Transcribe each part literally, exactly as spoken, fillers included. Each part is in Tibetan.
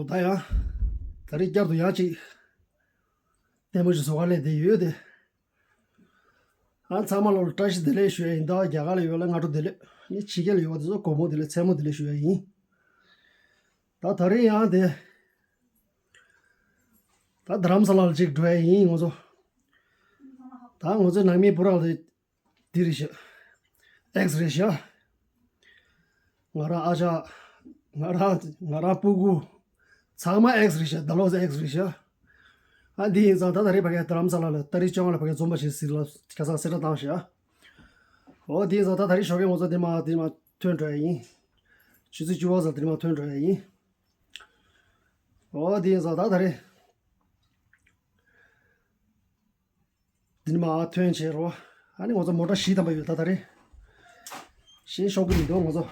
ད་ཡང་། ད་རེས་བསྐྱར་དུ་ཡང་ཅིག་ལྟད་མོ་ཞིག་བཟོ་ག་སླེབས་བསྡད་ཡོད་དེ། ཨ་ཚང་མ་ལོ་ལ་བཀྲ་ཤིས་བདེ་ལེགས་ཞུ་ཡ་ཡིན། ད་རྒྱ་གར་ལ་ཡོད་ལ་སྔ་དྲོ་བདེ་ལེགས། ནི་ཕྱི་རྒྱལ་ལ་ཡོད་པ་དེ་ཚོ་དགོང་མོ་བདེ་ལེགས་མཚན་མོ་བདེ་ལེགས་ཞུ་ཡ་ཡིན། ད་ད་རེས་ཡང་དེ། ད་རྡ་རམ་ས་ལ་ལ་ཅིག་འགྲོ་ཡ་ཡིན་ང་ཚོ། ད་ང་ཚོའི་ནང་མི་བུ་རང་དེ་འདི་རེད་ཤག་ཨེགས་རེད་ཤག་ང་རང་ཨ་ཅག་ང་རང་ང་རང་སྤུ་གུ། ཚང་མ་ཨེགས་རེད་ཤག་ད་ལོ་ཨེགས་རེད་ཤག་ཨ་འདི་ཡིན་ཙང་ད་ད་རེས་ཕ་གིར་རྡ་རམ་ས་ལ་ལ་ཏ་རིག་བཅོ་ལྔ་ལ་ཕ་གིར་འཛོམས་པ་བྱེད་ཟེར་ལ་ཁ་སང་གསལ་བསྒྲགས་བཏང་ཤག་འོ་འདི་ཡིན་ཙང་ད་ད་རེས་ཞོགས་ཀས་ང་ཚོ་འདི་མ་འདི་མ་ཐོན་འགྲོ་ཡ་ཡིན། ཆུ་ཚོད་བཅུ་པ་ཙམ་འདི་མ་ཐོན་འགྲོ་ཡ་ཡིན། འོ་འདི་ཡིན་ཙང་ད་ད་རེས། འདི་ནི་མར་ཐོན་བྱས་རོ། ཨ་ནི་ང་ཚོ་མོ་ཊ་བཞི་ཐམ་པ་ཡོད་ད་ད་རེས། ཞེ་ཤོག་གི་མི་འདུག་ང་ཚོ།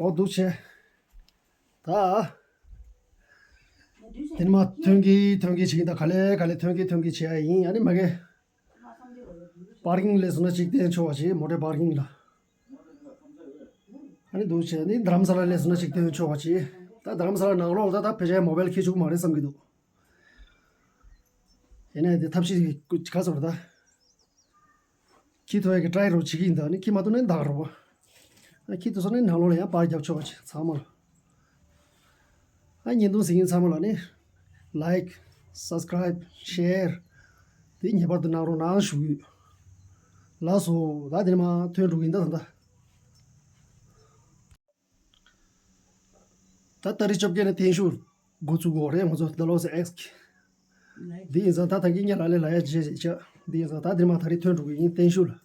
འོ་འདུག་བྱས། ད། འདི་ནི་མར་ཐོན་གི་ཐོན་གི་བྱེད་ཀྱི་ད་ག་ལེ་ག་ལེ་ཐོན་གི་ཐོན་གི་བྱེད་ཡ་ཡིན། ཨ་ནི་མ་གི། པར་ཀིང་སླེབས་སོང་ན་ཅིག་བསྟན་ཆོག་པ་བྱེད་མོ་ཊའི་པར་ཀིང་ལ། ཨ་ནི་འདུག་བྱས་ནི་རྡ་རམ་ས་ལ་སླེབས་སོང་ན་ཅིག་བསྟན་ཆོག་པ་བྱེད། ད་རྡ་རམ་ས་ལ་ནང་ལོགས་ལ་ད་ད་ཕལ་ཆེར་མོ་བེལ་འཁྱེར་ཆོག་གི་མ་རེད་བསམ་གྱི་འདུག་ཡིན་ནའི་དེ་ཐབས་ཤེས་ག་ཚོད་རེད་ད། འཁྱེར་ཐུབ་ཡ་གི་ཊ་རའི་རོགས་བྱེད་ཀྱི་ཡིན་ད་ནི་འཁྱེར་མ་ཐུབ་ན་ནི་ད་ག་རེད་པ། ཨ་འཁྱེར་ཐུབ་སོང་ན་ནང་ལོགས་ལ་ཡང་པར་རྒྱབ་ཆོག་པ་བྱེད་ཚང་མ་ལ། ཨ་བརྙན་ཐུང་གཟིགས་མཁན་ཚང་མ་ལ་ནི་ལའིཀ་སབ་སི་ཀ་རའིབ་ཤེར་དེ་ངེས་པར་དུ་གནང་རོགས་གནང་ཞུ་གི་ཡོད། ལགས་སོ། ད་དེ་ནས་མར་ཐོན་འགྲོ་གི་ཡིན་ད་ད་ལྟ། ད་ཏ་རིག་བཅོ་བརྒྱད་ནས་བརྟན་བཞུགས་འགོ་ཚུགས་དགོས་རེད་ང་ཚོ་ད་ལོ་སི་ཨེགས་ཀྱི། འདི་ཡིན་ཙང་ད་ད་གིན་ཉལ་ལ་ལས་ལ་ཡ་བྱེད་བྱེད་བྱ། འདི་ཡིན་ཙང་ད་འདིར་མ་ད་རེས་ཐོན་འགྲོ་གི་ཡིན་བརྟན་བཞུགས་ལ།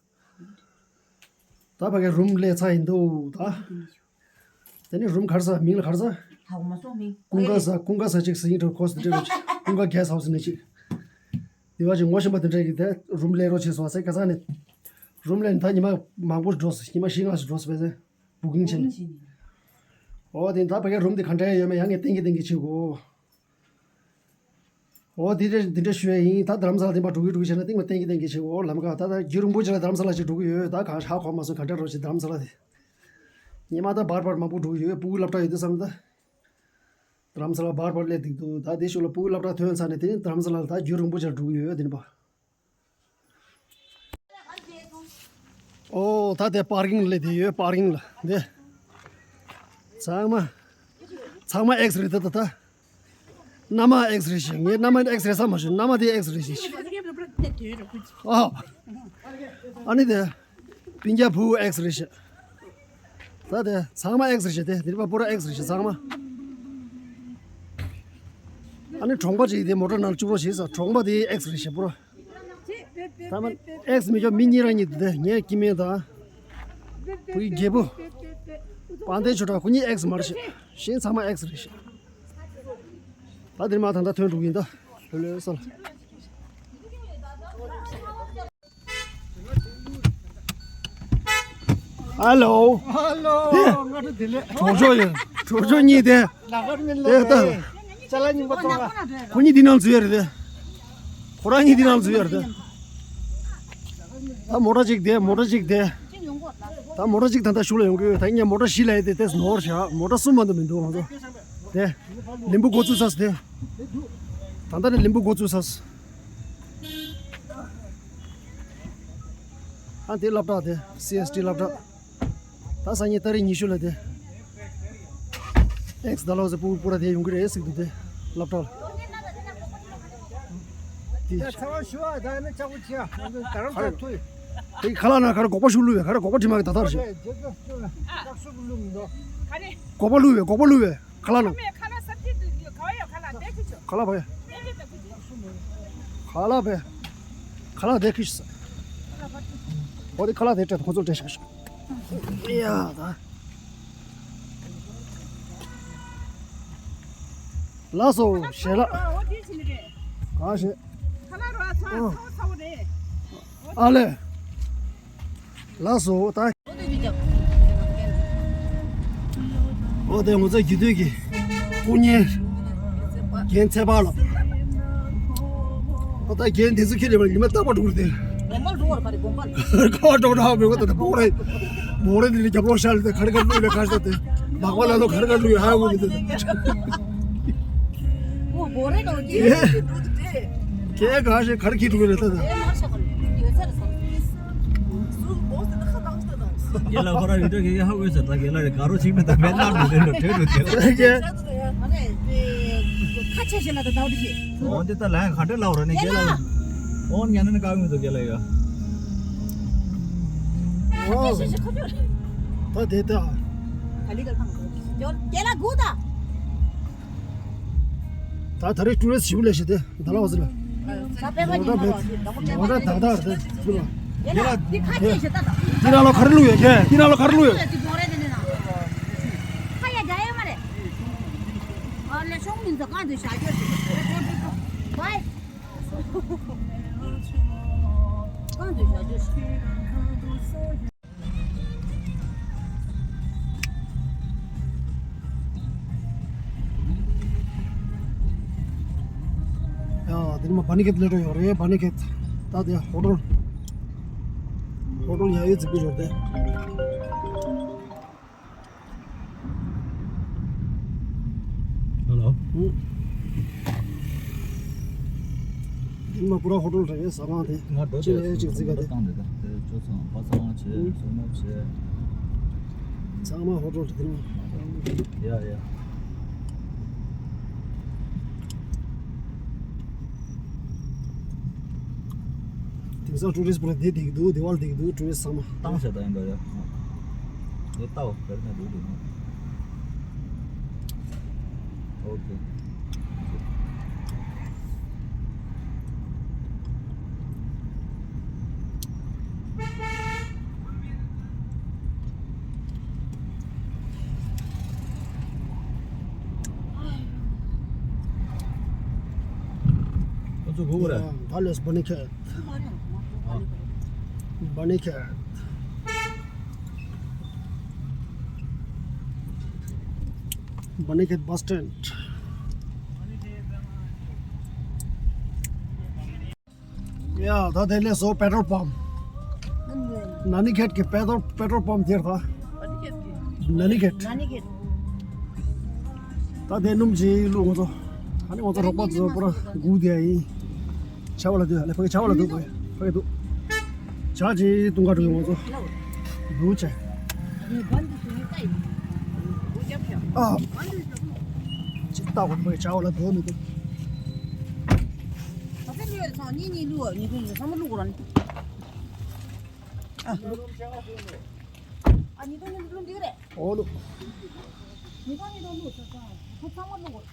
ད་ཕ་གི་རུམ་སླེབས་ཚར་ཡིན་འདུག་ད། དེ་ནི་རུམ་ག་རེ་ཟེར་མིང་ལ་ག་རེ་ཟེར། ཧ་གོ་མ་སོང་མིང་། ཀུན་དགའ་ཟེར་ཀུན་དགའ་ཟེར་ཅིག་ཟེར་ཡིན་འགྲོ་ཁོ་ཟེར་འདྲ་རེད། ཀུན་དགའ་གེ་སི་ཧའུ་སི་ནས་ཅིག་དེ་བ་ཅིག་ངོ་ཤེས་པ་དེ་འདྲ་གི་དེ་རུམ་སླེབས་རོགས་བྱེད་སོང་ཟེར་ཁ་སང་ནས། རུམ་སླེབས་ད་ཉི་མ་མང་པོ་འགྲོ་སོང་ཉི་མ་བཞི་ལྔ་ཞིག་འགྲོ་སོང་བས་ཟེར། བུ་ཀིང་བྱས་ནས། འོ་དེ་ད་ཕ་གི་རུམ་དེ་ག་འདྲ་ཡོད་མེད་ཡང་ངས་གཏན་གྱི་གཏན་གྱི་བྱེད་དགོས། འོ་དེ་འདྲ་དེ་འདྲ་ཞུ་ཡ་ཡིན། ད་རྡ་རམ་ས་ལ་དེ་མ་འགྲོ་གི་འགྲོ་གི་བྱས་ན་སྟེང་མ་གཏན་གྱི་གཏན་གྱི་བྱེད་དགོས་ལམ་ཁ་ད་ད་རྒྱུན་རིང་པོ་ཅིག་ལ་རྡ་རམ་ས་ལ་ཅིག་འགྲོ་གི་ཡོད། ད་གང་ཧ་གོ་མ་སོང་ག་འདྲ་རོགས་བྱེད་རྡ་རམ་ས་ལ་དེ། ཉི་མ་ད་བར་བར་མང་པོ་འགྲོ་གི་ཡོད། སྤུ་གུ་སློབ་གྲྭ་ཡོད་དུས་བསམ་ད། རྡ་རམ་ས་ལ་བར་བར་སླེབས་འདུག་ད་དེ་ཤུགས་ལ་སྤུ་གུ་སློབ་གྲྭ་ཐོན་ཚར་ནས་དེ་ནི་རྡ་རམ་ས་ལ་ད་རྒྱུན་རིང་པོ་ཅིག་ལ་འགྲོ་གི་ཡོད་དེ་ནི་པ། ཨོ་ད་དེ་པར་ཀིང་ལ་དེ་ཡོད་པར་ཀིང་ལ་དེ། ཚང་མ། ཚང་མ་ཨེགས་རེད་ད་ད་ད། མནའ་མ་ཨེགས་རེད་ཤག་ངའི་མནའ་མ་ཨེགས་རེད་བསམ་མ་བྱུང་མནའ་མ་དེ་ཨེགས་རེད་ཤག་ཨ། ཨ་ནི་དེ། སྤུན་ཀྱག་བུ་ཨེགས་རེད་ཤག་ད་དེ་ཚང་མ་ཨེགས་རེད་ཤག་དེ་དེ་རིག་པ་པུ་ར་ཨེགས་རེད་ཤག་ཚང་མ། ཨ་ནི་གྲོང་པ་ཅིག་དེ་མོ་ཊ་ནང་བཅུག་རོགས་བྱེད་ས་གྲོང་པ་དེ་ཨེགས་རེད་ཤག་པུ་ར། ད་མ་ཨེགས་མི་ཆོག་མི་གཉིས་རང་གཉིས་དེ་ངས་ཀི་མེད་དང་། བུའི་རྒྱལ་པོ། དཔལ་ལྡན་ཆོས་གྲགས་ཁོ་གཉིས་ཨེགས་མ་རེད་ཤག་གཞན་ཚང་མ་ཨེགས་རེད་ཤག་ད་དེ་མ་ད་ད་ཐོན་འགྲོ་གི་ཡིན་ད། ལྷོད་ལྷོད་སོང་། ཧ་ལོ། ཧ་ལོ། ང་ཚོ་དེ་ལས། གྲོགས་མཆོག་ཡིན། གྲོགས་མཆོག་གཉིས་དེ། ལ་ཁར་མི་ལོ་དེ་ལྟ། ཅ་ལག་རྙིང་པ་བཙོང་ལ། ཁོ་གཉིས་འདི་ནང་འཛུལ་ཡ་རེད་དེ། ཁོ་རང་གཉིས་འདི་ནང་འཛུལ་ཡ་རེད་དེ། ད་མོ་ཊ་གཅིག་དེ་མོ་ཊ་གཅིག་དེ། ད་མོ་ཊ་གཅིག་ད་ལྟ་གཞུག་ལ་ཡོང་གི་ཡོད། ད་ངས་མོ་ཊ་བཞི་ལ་ཡ་དེ་དེ་ནོར་བཞག་མོ་ཊ་གསུམ་མ་གཏོགས་མི་འདུག་ང་ཚོ། དེ། ལིམ་བུ་འགོ་བཙུགས་ས་དེ། ད་ལྟ་ནས་ལིམ་བུ་འགོ་བཙུགས་ས། ཨ་དེ་སློབ་གྲྭ་དེ་སི་ཨེས་ཊི་སློབ་གྲྭ། ད་སང་ཉིན་ཏ་རིག་ཉི་ཤུ་ལ་དེ། ཨེགས་ད་ལོ་ཟེར་སྤུ་སྤུ་ར་དེ་ཡོང་གི་རེད་ཟེར་གི་འདུག་དེ་སློབ་གྲྭ་ལ། དེ་ཚ་བ་ཞུ་བ་ད་ནི་ལྕགས་པོ་ཆེ་ང་ཚོ་ད་རང་ཚ་ཐུ་ཡི། དེ་ཁ་ལག་ན་ཁ་ལག་སྒོག་པ་ཤུགས་བླུགས་བས་ཁ་ལག་སྒོག་པ་དྲི་མ་གི་ད་ཐར་ཞེས། སྒོག་པ་བླུགས་བས་སྒོག་པ་བླུགས་བས། ཁ་ལག་ནང་། ཁ་ལག་བས། ཁ་ལག་བས། ཁ་ལག་དེ་ཁྱེར་ཤོག་འོ་དེ་ཁ་ལག་དེ་སྤྲད་དང་ཁོ་ཚོར་སྤྲད་ཤག་ཤག་ཡ་ད། ལགས་སོ་ཞལ་ལག་གང་ཞེས། ཨ་ལེ། ལགས་སོ་ད། འོ་དེ་ངོ་ཚ་རྒྱུ་དུས་ཀྱི་སྐུ་བརྙན་རྒན་ཚེ་དཔག་ལགས། འོ་ད་རྒན་དེ་ཚོ་ཁྱེད་རེད་པ་ཉི་མ་རྟག་པར་འགྲོ་གི་རེད་དེ། དགོན་པར་འགྲོ་བར་ག་རེ་དགོན་པར། ཁ་བ་འགྲོ་འགྲོ་མི་དགོས་ད་དེ་པོ་རེད། མོ་རེ་འདི་ནི་རྒྱབ་ལོག་ཤར་ལ་ཁར་ཁར་ལུས་ལ་ཁར་ས་དེ། མག་པ་ལ་ལོ་ཁར་ཁར་ལུས་ཧ་གོ་མི་དེ། ཁོ་མོ་རེ་ནོ་ཀྱི། ཁྱེད་ག་ཞེ་ཁར་ཁྱི་འགྲོ་གི་རེད་ད་ད། རྒན་ལགས་ཁོ་རང་ཡོད་དུས་ཁྱེད་ཧ་གོ་ས་ད་རྒན་ལགས་རེད་ག་རོ་ཅིག་མེད་ད་མེད་ན་མི་རེད་ལ་གྲོས་རུ་དེ་ལ། ཁ་ཆེ་ཞེ་ལ་ད་ད་འོ་དེ་ཆེ། འོ་འདི་ལྟ་ལན་ག་འདྲ་ལབ་ར་ནི་རྒན་ལགས། འོ་ཉན་ན་ནི་དཀའ་མི་འདུག་རྒན་ལགས་ཡ། ཨོ། ད་དེ་ད། རྒན་ལགས་སྒུག་ད། ད་ད་རེས་ཀྲུ་རེས་ཞིབ་ལས་ཤེས་ཏེ་ད་ལ་བ་ཟི་ལ། ད་པེ་མ་ཉི་མ་ལ་ཟི་ད་མོ་པེ་མ་ད་ད་ད་ད་ད། རྒན་ལགས་འདི་ཁ་ཆེ་ཞེ་ད་ད། འདི་ན་ལོ་ཁར་ལུ་ཡོད་ཁྱེད་འདི་ན་ལོ་ཁར་ལུ་ཡོད། འདི་གོ་རེ་དེ་ནི་ན། ཁ་ཡ་རྒྱ་ཡ་མ་རེད། ཨ་ལེ་ཤོང་མིན་ད་གང་དུ་བཞག་རྒྱུ་དེ། བའི། གང་དུ་བཞག་རྒྱུ་ཞིག་ཡ། དེ་ནི་མ་བ་ནི་ཁེད་ལས་འགྲོ་ཡོད་རེད། བ་ནི་ཁེད་ད་དེ་ཧོ་ཊལ། ཧོ་ཊལ་ཡ་ཡོད་ཙིག་པུ་ཡོད་དེ། ཧེ་ལོ། ཨུ། ཨིན་མ་པུ་ར་ཧོ་ཊལ་རེད་ཟ་ཁང་དེ། ང་འགྲོ་ཅི་ལས་ཅིག་ཙི་ག་དེ། བཏང་དེ་ད་དེ་ཅོ་ཚང་ཕ་ཚང་བྱས་སོ་མོ་བྱས། ཚང་མ་ཧོ་ཊལ་དེ་ནི། ཡ་ཡ། དེང་སང་ཊུ་རི་སི་པུ་ར་དེ་བསྡད་ཀྱི་འདུག་དེ་བར་བསྡད་ཀྱི་འདུག་ཊུ་རི་སི་ཚང་མ། བཏང་བྱས་ད་ཡིན་པ་ཡ། དེ་ལྟ་བ་བེར་ནས་འདུག་འདུག་ཨོ་ཁེ། ཁོ་ཚོ་སྒུག་གི་རེད། ད་ལོས་བ་ནི་ཁེད། བ་ནི་ཁེད། བ་ནི་ཁེད་བྷ་སི་སི་ཊེན་ཌི། ཡ། ད་དེ་ལས་སོ་པེ་ཊོལ་པམ། ན་ནི་ཁེད་ཀྱི་པེ་ཊོལ་པེ་ཊོལ་པམ་དེར་ད། ན་ནི་ཁེད། ད་དེ་སྣུམ་ཅིག་བླུགས་ང་ཚོ། ཨ་ནི་ང་ཚོ་རོགས་པ་ཚོ་པུ་ར་སྒུག་བསྡད་ཡིན། ཆ་བ་ལ་དུ་ལེ་ཕ་གི་ཆ་བ་ལ་དུ་ཕ་གི་དུ། ཇ་ཅིག་བཏུང་ག་འགྲོ་ཡོང་ང་ཚོ། འདུག་ཆེ། ཨ། ཅིག་ལྟ་བ་ཕ་གི་ཆ་བ་ལ་དུ་མི་འདུག་ད་ལྟ་ལུས་ཡོད་ཚང་གཉིས་གཉིས་བླུགས་ཨ། ཉིས་སྟོང་ཉི་ཤུ་རྩ་མ་བླུགས་ར་ནི། ཨ། ཨ་ཉིས་སྟོང་ཉི་ཤུ་བླུགས་འགྲིག་རེད། ཨོ་ལུ། ཉིས་སྟོང་ཉིས་སྟོང་བླུགས་ཚང་མ་བླུགས་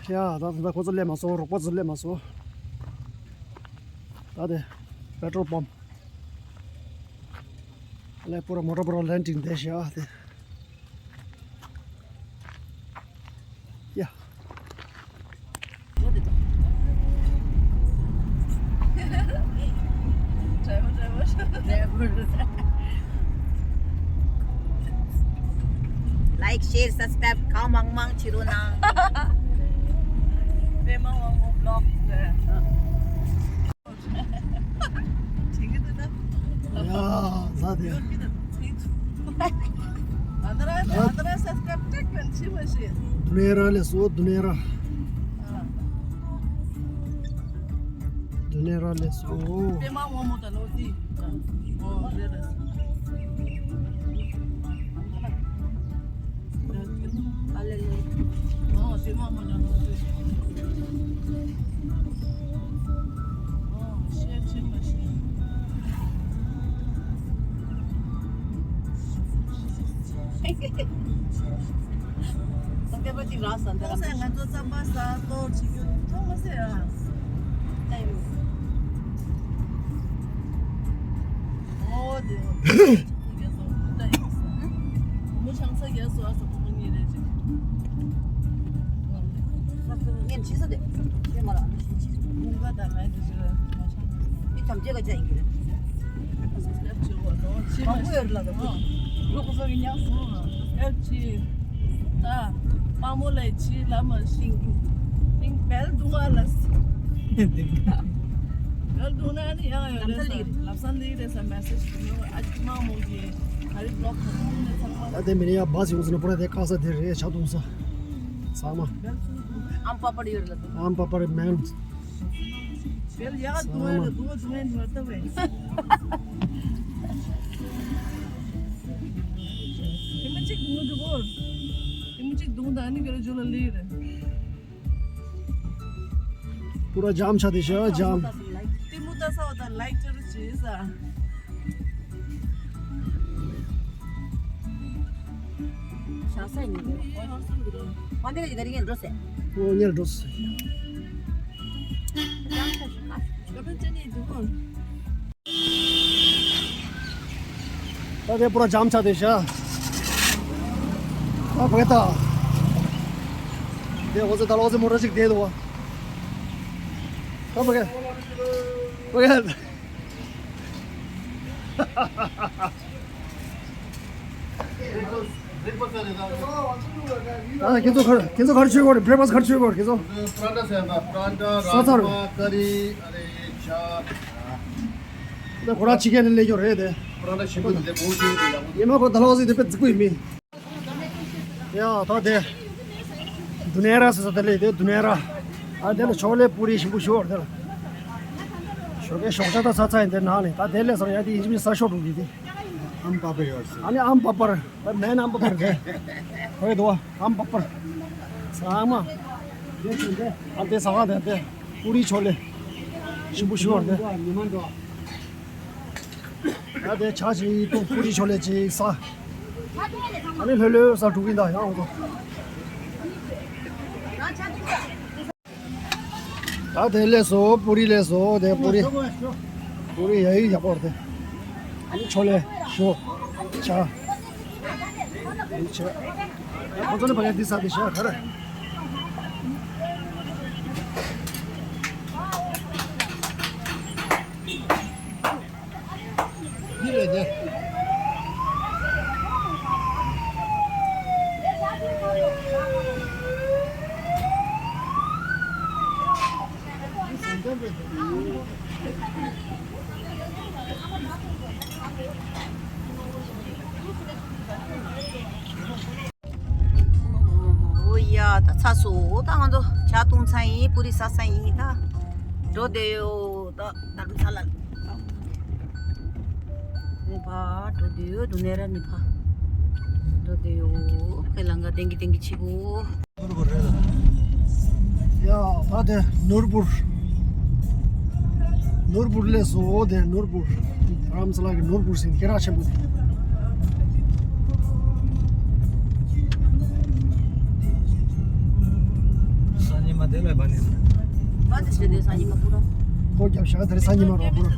ར། ཡ། ད་ད་ཁོ་ཚོ་སླེབས་མ་སོང་། རོགས་པ་ཚོ་སླེབས་མ་སོང་། ད་དེ་པེ་ཊོལ་པམ་ལ་པུ་ར་མོ་ཊ་པུ་ར་ལན་ཊིང་དེ་ཤ་དེ། ཡ། ལའིཀ་ཤེར་སབ་སི་ཀྲའིབ་གང་མང་མང་བྱེད་རོགས་གནང་། པད་མ་དབང་པོ་བི་ལོག་ཟེར། དྲན་གྱི་འདུག་ན། ཡ། ཟ་དེ། ཡོད་ཀྱི་འདུག་ཚིག་ཨ་ད་ར་ཨ་ད་ར་སབ་སི་ཀྲའིབ་ཅེག་གན་ཆི་མ་ཤེས། དུ་ནེ་ར་ལས་སོ་དུ་ནེ་ར། ཨ། དུ་ནེ་ར་ལས་སོ། པད་མ་དབང་མོ་དང་ལོ་ཟི། ཨོ་རེད་རེད། ཨ་ལེ་ལེ། ཨོ་པད་མ་དབང་མོ་དང་ལོ་ཟི། ཨོ་ཤེར་ཆེན་པོ་ཞིག་ད་སྐད་པ་ཅིག་རག་ས་འདི་ལ། ང་ཚོ་རྩམ་པ་ཟ་གཏོར་བྱེད་རྒྱུ་མཐོང་མ་སྲིད་ཨ། ད་ཡོད། ཨོ་དེ། རྒྱ་སོ་ད་ཡིན་ས། བུ་མོ་ཆང་ས་རྒྱ་སོ་ཨ་ས་བུ་མོ་གཉིས་རེད་ཅིག་ངས་བྲིས་ས་དེ། ཤེས་མ་ར་ཨ་ནི་ཤེས་ཅི། ཉིན་པ་དང་ང་འདི་ཞིག་ལ་ཆང་། མི་ཐམས་ཅད་ཀ་ཅག་ཡིན་གྱི་རེད། ཨ་ས་སི་ཀྲབ་བྱེད་དགོས་དོ་ཆི་མ་མང་པོ་ཡོད་རེད་ལ་ད་བུ། ལུག་གུ་ས་གི་ཉག་སོང་ཨ། ཨེབ་ཅི། ད། དཔའ་མོ་ལས་ཕྱི་ལ་མ་ཤིང་། ཤིང་བལ་རྡུང་བ་ལ། བལ་རྡུང་ན་ནི་ཡང་ཡོད་རེད་ས། ལམ་སང་ལི་རེད་ས་མེ་སེ་ཇི་ཞུ་ནོ་ཨ་ཅི་མང་མོ་གི། ད་དེ་མི་ནི་ཡ་བ་སི་ཡོང་སོང་ན་པུ་ར་དེ་ཀ་ས་དེ་རེད་ཆ་གཏོང་ས། ཚང་མ། ཨམ་པ་པར་ཡོད་ལ། ཨམ་པ་པར་མན། དེ་མ་གཅིག་དུང་འགྲོ་གོ། དེ་མ་གཅིག་དུང་ད་ནི་ག་རེ་ཇོ་ལ་ལི་རེད། पूरा जाम छ देश है जाम। ལྟད་མོ་ལྟ་ས་བ་དང་ལའིག་ཅར་བྱེད་ས། ཤ་ས་ཡིན། མ་འདི་ག་ག་རིགས་འགྲོ་སེ། ཨོ་ཉེར་འགྲོ་སེ། ད་དེ་པུ་ར་ཇམ་ཆ་དེ་ཤ། ཨ་བེ་ཏ། དེ་འོ་ཙེ་ད་ལོ་ཙེ་མོ་ར་ཅིག་དེ་དོ་བ། ཨ་བེ་ཏ། བེ་ཏ། ཨ་ཁྱེད་ཚོ་ག་ཁྱེད་ཚོ་ག་རེ་མཆོད་དགོས་རེད། བྷི་རེག་ཕ་སི་ག་རེ་མཆོད་དགོས་རེད། ཁྱེད་ཚོ་पराठा ཟེར་ན་पराठा ས་ཚར། राजमा करी अरे चा ད་ཁོ་རང་ཕྱི་རྒྱལ་ནས་སླེབས་ཡོད་རེད་དེ། पराठा ཞིམ་པོ་འདི་འདྲ་མང་ཆེ་ཡོད་ཡག་པོ་འདུག་ཉི་མ་ཁོ་ད་ལོ་ཟིག་དེ་དཔེ་རྫིག་པོ་ཡིན་མིན། ཡ་ད་དེ། དུ་ནེ་ར་ཟེར་ས་དེ་ལས་དེ་དུ་ནེ་ར། ཨ་དེ་ལ་ཆོག་ལེ་པུ་རི་ཞིམ་པོ་ཞོར་དེ་ལ། ཞོགས་ཀའི་ཞོགས་ཇ་ད་ཚ་ཚ་ཡིན་དེ་ནང་ནས་ད་དེ་ལས་སོང་ཡ་དེ་ཡིན་ཅི་མིན་ས་ཤོག་འགྲོ་གི་དེ། ཨམ་པ་པ་ཡོད་སྲིད། ཨ་ནི་ཨམ་པ་པར། ད་མེན་ཨམ་པ་པར་དེ། ཧོꯏ་དོ་ཨམ་པ་པར། ཚང་མ། དེ་ཚོ་དེ། ཨ་དེ་ས་ག་དེ་དེ། པུ་རི་ཆོག་ལེ། ཞིམ་པོ་ཞོར་དེ། ཉི་མ་འགྲོ། ད་དེ་ཇ་ཅིག་འཐུང་། པུ་རི་ཆོག་ལེ་ཅིག་ཟ། ཨ་ནི་ལྷོད་ལྷོད་ཟ་འགྲོ་གི་ཡིན་ད་ཡང་འོང་དོ། ད་དེ་ལས་སོ་པུ་རི་ལས་སོ་དེ་པུ་རི། པུ་རི་ཡ་ཡི་ཡག་པོ་རེད་དེ། ཨ་ནི་ཆོག་ལེ་ཞོ། ཇ། ཨ་ནི་ཇ། ཁོ་ཚོ་ནི་ཕ་གི་འདི་ཟ་དེ་ཤ་ག་རེ། འདི་རེད་དེ། འོ་ཡ་ད་ཚ་སོ། ད་ང་ཚོ་ཇ་བཏུང་ཚར་ཡིན། པུ་རི་ཟ་ཚར་ཡིན། ད་འགྲོ་བསྡད་ཡོད། ད་ད་རུ་ཚ་ལ་ནི་ཕ་འགྲོ་བསྡད་ཡོད། དུ་ནེ་ར་ནི་ཕ་འགྲོ་བསྡད་ཡོད། ཁོའི་ལང་ཀ་ཏེང་གི་ཏེང་གི་ཆི་གོ། ཡ་ད་དེ་ནུར་པུར། ནུར་པུར་ལས་སོ་དེ་ནུར་པུར། རྡ་རམ་ས་ལ་གི་ནུར་པུར་ཟེར་སྐད་གྲགས་ཆེན་པོ་དེ། སང་ཉིན་མ་དེ་ལ་བ་ནི། བ་དེ་ཞེ་དེ་སང་ཉིན་མ་པུ་ར། ཁོ་རྒྱབ་ཤག་དེ་རེད། སང་ཉིན་མ་རོགས་པུ་ར།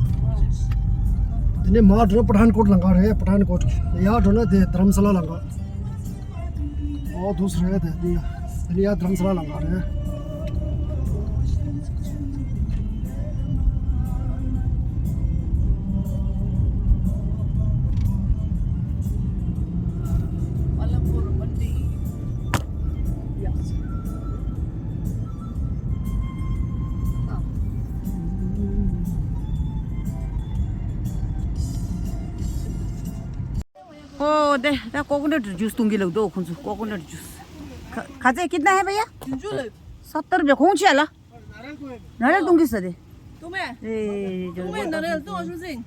དེ་ནས་མར་འགྲོ་ན་པ་ཐན་ཀོཊ་ལང་ཀ་རེད། པ་ཐན་ཀོཊ། ཡར་འགྲོ་ན་དེ་རྡ་རམ་ས་ལ་ལང་ཀ། ཨོ་དུས་རེད་དེ་འདི་ཡ། དེ་ནས་ཡར་རྡ་རམ་ས་ལ་ལང་ཀ་རེད། ཨོ་དེ་ད་ཀོ་ཀོ་ནཊ་ཇུས་བཏུང་གི་ལབ་འདུག་ཁོང་ཚོ། ཀོ་ཀོ་ནཊ་ཇུས། ཁ་ཁ་ཚད་कितना है भैया? ستر रुपये. कौन सी वाला? नारियल तुम किस दे? तुम्हें? ए, जो तुम्हें नारियल तो असुसिंग।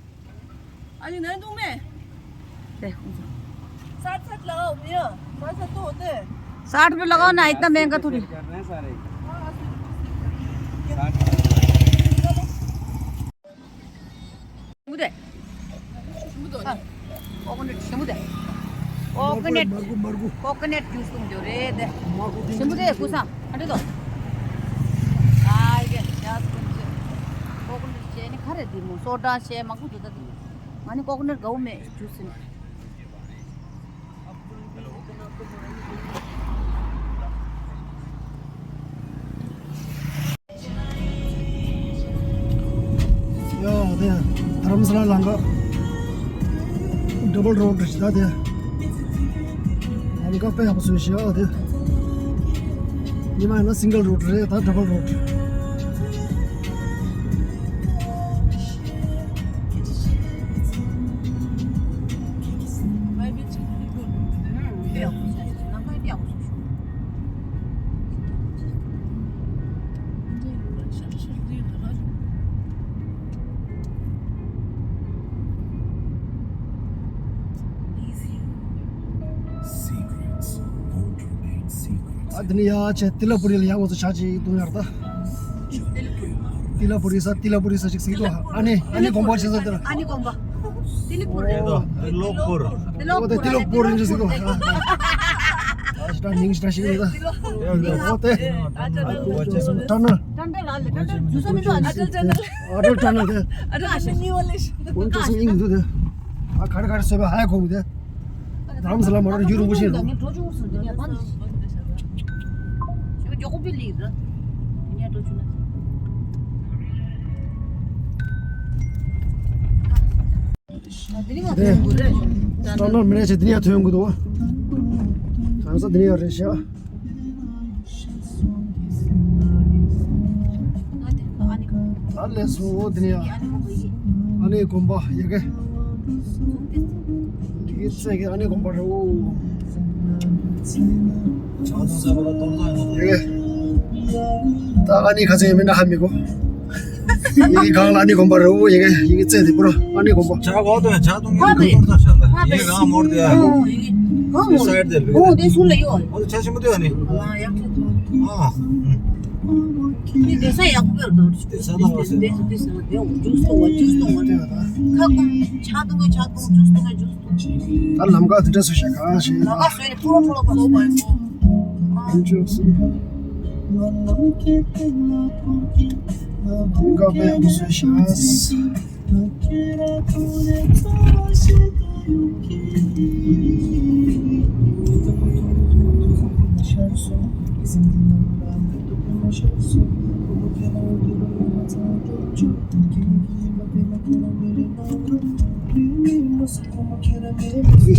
अरे नहीं तुम्हें। देख, साठ साठ लगाओ भैया, साठ साठ तो होते हैं। साठ पे लगाओ ना, इतना महंगा थोड़ी। ཞིམ་པོ་འདུག་ཨ། ཀོ་ཀོ་ནཊ་ཞིམ་པོ་འདུག་ཀོ་ཀོ་ནཊ། མར་ཁུ་མར་ཁུ། ཀོ་ཀོ་ནཊ་ཇུས་བཏུང་རྒྱུ་རེད་དེ། མར་ཁུ་ཞིམ་པོ་འདུག་ཀུ་སང་ཨ་འདྲ་འདུག་ཨ་ཡེ་ཡ་ཀོ་ཀོ་ནཊ་བྱས་ནི་ག་རེ་འདི་མོ་སོ་ཌ་བྱས་མང་པོ་འདུག་ད་འདི་ང་ནི་ཀོ་ཀོ་ནཊ་དགའ་བོ་མེད་ཇུས་ཟིན། ཡ་དེ་རྡ་རམ་ས་ལ་ལང་ཀ་ཌབ་བལ་རོཌ་རེད་ད་དེ། ལང་ཀ་དཔེ་ཡག་པོ་བཟོས་ཤག་ཨ་དེ། ཉི་མ་ཡིན་ན་སིང་གལ་རོཌ་རེད། ད་ཌབ་བལ་རོཌ། ཨ་དེ་ནས་ཡར་བྱས་ཏི་ལ་པུ་རི་ལ་ཡར་ང་ཚོ་ཇ་ཅིག་འཐུང་ཡ་རེད་ད། ཏི་ལ་པུ་རི་ས་ཏི་ལ་པུ་རི་ས་ཅིག་ཟེར་གྱི་འདུག་ཨ་ནི་ཨ་ནི་དགོན་པ་ཆེ་ས་དེ་ལ། ཨ་ནི་དགོན་པ། ཏི་ལ་པུ་རི། ཏི་ལ་པུ་རི། ཏི་ལ་པུ་རི། ཨོ་དེ་ཏི་ལ་པུ་རི་ཟེར་གྱི་འདུག་ཨ་ད་མིང་ཞིག་ད་ཞིག་རེད་ད། ཨོ་དེ། ཏྲ་ནི། ཏྲ་ནི་ལ་ལ་ཏྲ་ནི་ཇུ་ས་མི་འདུག་ཨ་ནི་ཏྲ་ནི། ཨ་ཏྲ་ཏྲ་ནི་དེ། ཨ་ཏྲ་ཨ་ནི་གཉིས་པ་ལས། ཁོང་ཁྲོ་སེམས་སྙིང་འདུག་དེ། ཨ་ག་རེ་ག་རེ་བཟོས་པ་ཧ་ཡ་གོ་གི་དེ། རྡ་རམ་ས་ལ་མ་ར་ཡུ་རུ་པོ་ཆེ་རེད། ངས་འགྲོ་ཆུང་སོང་དེ་ནས་བ་ནི། ཞེ་པོ་མགྱོགས་པོ་པི་ལིག་ར། ངས་འགྲོ་ཆུང་ན། དེ་སྟོང་ནོར་མི་ནས་ཆེ་དེ་ནས་ཐོན་གི་འདུག་གང་ས་དེ་ནས་ཡོད་རེད་ཤག་ད་ལས་སོ་དེ་ནས་ཡ། ཨ་ནི་དགོན་པ་ཡ་གི། དེ་གི་ཚེ་གི་ཨ་ནི་དགོན་པ་རེད་འོ། ཡ་གི། ད་ཨ་ནི་ཁ་ཚན་ཡོད་མེད་ན་ཧ་མི་གོ། ཡ་གི་གང་ལ་ཨ་ནི་དགོན་པ་རེད་འོ། ཡ་གི་ཡ་གི་ཚེ་དེ་པུ་ར་ཨ་ནི་དགོན་པ། ཇ་གོ་དོན་ཇ་དུང་གི་ཁ་ཏོར་ཐ་ཤ་ལ་ཡ་གི་གང་མོར་དེ་ཡ། ཡ་གི་གང་མོར་སའེ་ཌི་དེ་ལུས། འོ་དེ་སུ་ལ་ཡོད། འོ་དེ་ཇ་ཆེན་པོ་དེ་ཨ་ནི། ཨ་ཡག་ཆེ། ཨ། ཨ། འདི་བསྡད་ས་ཡག་པོ་ཡོད་དོ། བསྡད་ས་ལ་བ་ཟེར། བསྡད་ས་བསྡད་ས་ལ་བསྡད་འོང་། ཇུས་འཐུང་བ་ཇུས་འཐུང་བ། ཁ་སྐོམ་ཇ་འཐུང་གི་ཇ་འཐུང་། ཇུས་འཐུང་གི་ཇུས་འཐུང་། ད་ལམ་ཁ་འདི་འདྲ་བཟོས་ཤག་གང་ཞིག་ལམ་ཁ་བཟོས་ནས་ཕུ་རོ་ཕུ་རོ་ཕུ་རོ་བ། ཇུས་འཐུང་གི་ལམ་ཁ་དཔེ་ཡག་པོ་བཟོས་ཤག་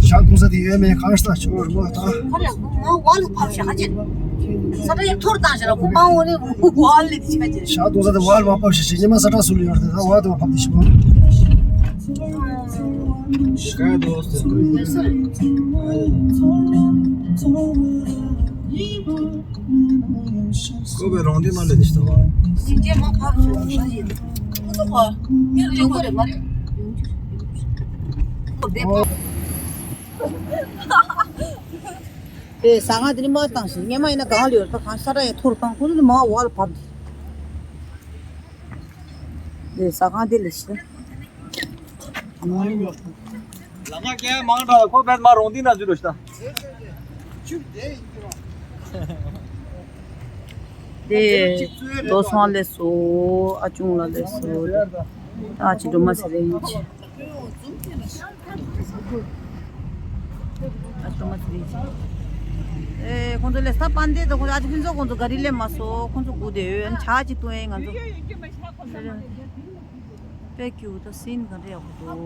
ཇ་འཐུང་ས་དེ་ཡོད་མེད་གང་ཤེས་ད། ཆོག་རེད་པ་ད། ཁ་རེ་ང་བ་ལ་ཕབ་བཞག་ཅེ། ས་ཏྲ་ཡ་ཐོར་བཏང་ཞེ་ན་ཁོ་མ་འོ་ནི་བ་ལ་དེ་ཆ་ཅེ། ཇ་འཐུང་ས་དེ་བ་ལ་མ་ཕབ་ཞེ་ཅེ། ཉི་མ་ས་ཏྲ་སུ་ལ་ཡོད་རེད། ད་བ་དེ་བ་ཕབ་དེ་ཤི་པ། ཀོ་བའི་རོང་དེ་མ་ལས་དེ་ཤི་ད་བ། སྙིང་རྗེ་མ་ཕབ་ཞེ་ན་ཡིན། ཁོ་ཚོ་ག་མི་ལ་ཡོང་གི་རེད་མ་རེད། དེ་ཟ་ཁང་དེ་ནི་མ་བཏང་ཞིང་སྔོན་མ་ཡིན་ན་གང་ལ་ཡོད་ད། གང་ས་ཏྲ་ཡང་ཐོར་བཏང་ཁོ་ཚོ་ནི་མ་བ་ལ་བབས་ཏེ། དེ་ཟ་ཁང་དེ་ལ་ཞིག་ལ་ང་རྒན་མང་དྲགས་ཁོ་བས་མ་རོང་འདི་ན་འཛུལ་རོ་ཤི་ད། དེ་རྡོ་སོང་ལས་སོ། ཨ་ཅུང་ལ་ལས་སོ། ད་ཅི་འགྲོ་མ་ཟེར་རེད་ཡིན་ཅི། ཨ་ཅུང་མ་ཟེར་རེད་ཅི། ཨེ་ཁོང་ཚོ་ལས་ས་པན་དེ་དང་ཁོང་ཚོ་ཨ་ཅི་ཕུན་ཚོགས་ཁོང་ཚོ་ག་རི་ལས་མ་སོ། ཁོང་ཚོ་སྒུག་བསྡད་ཡོད། ཨ་ནི་ཇ་ཅིག་བཏུང་ཡས་ང་ཚོ། དཔེ་ཀྱུ་ད་སིན་ག་འདྲ་ཡག་པོ་འདུག་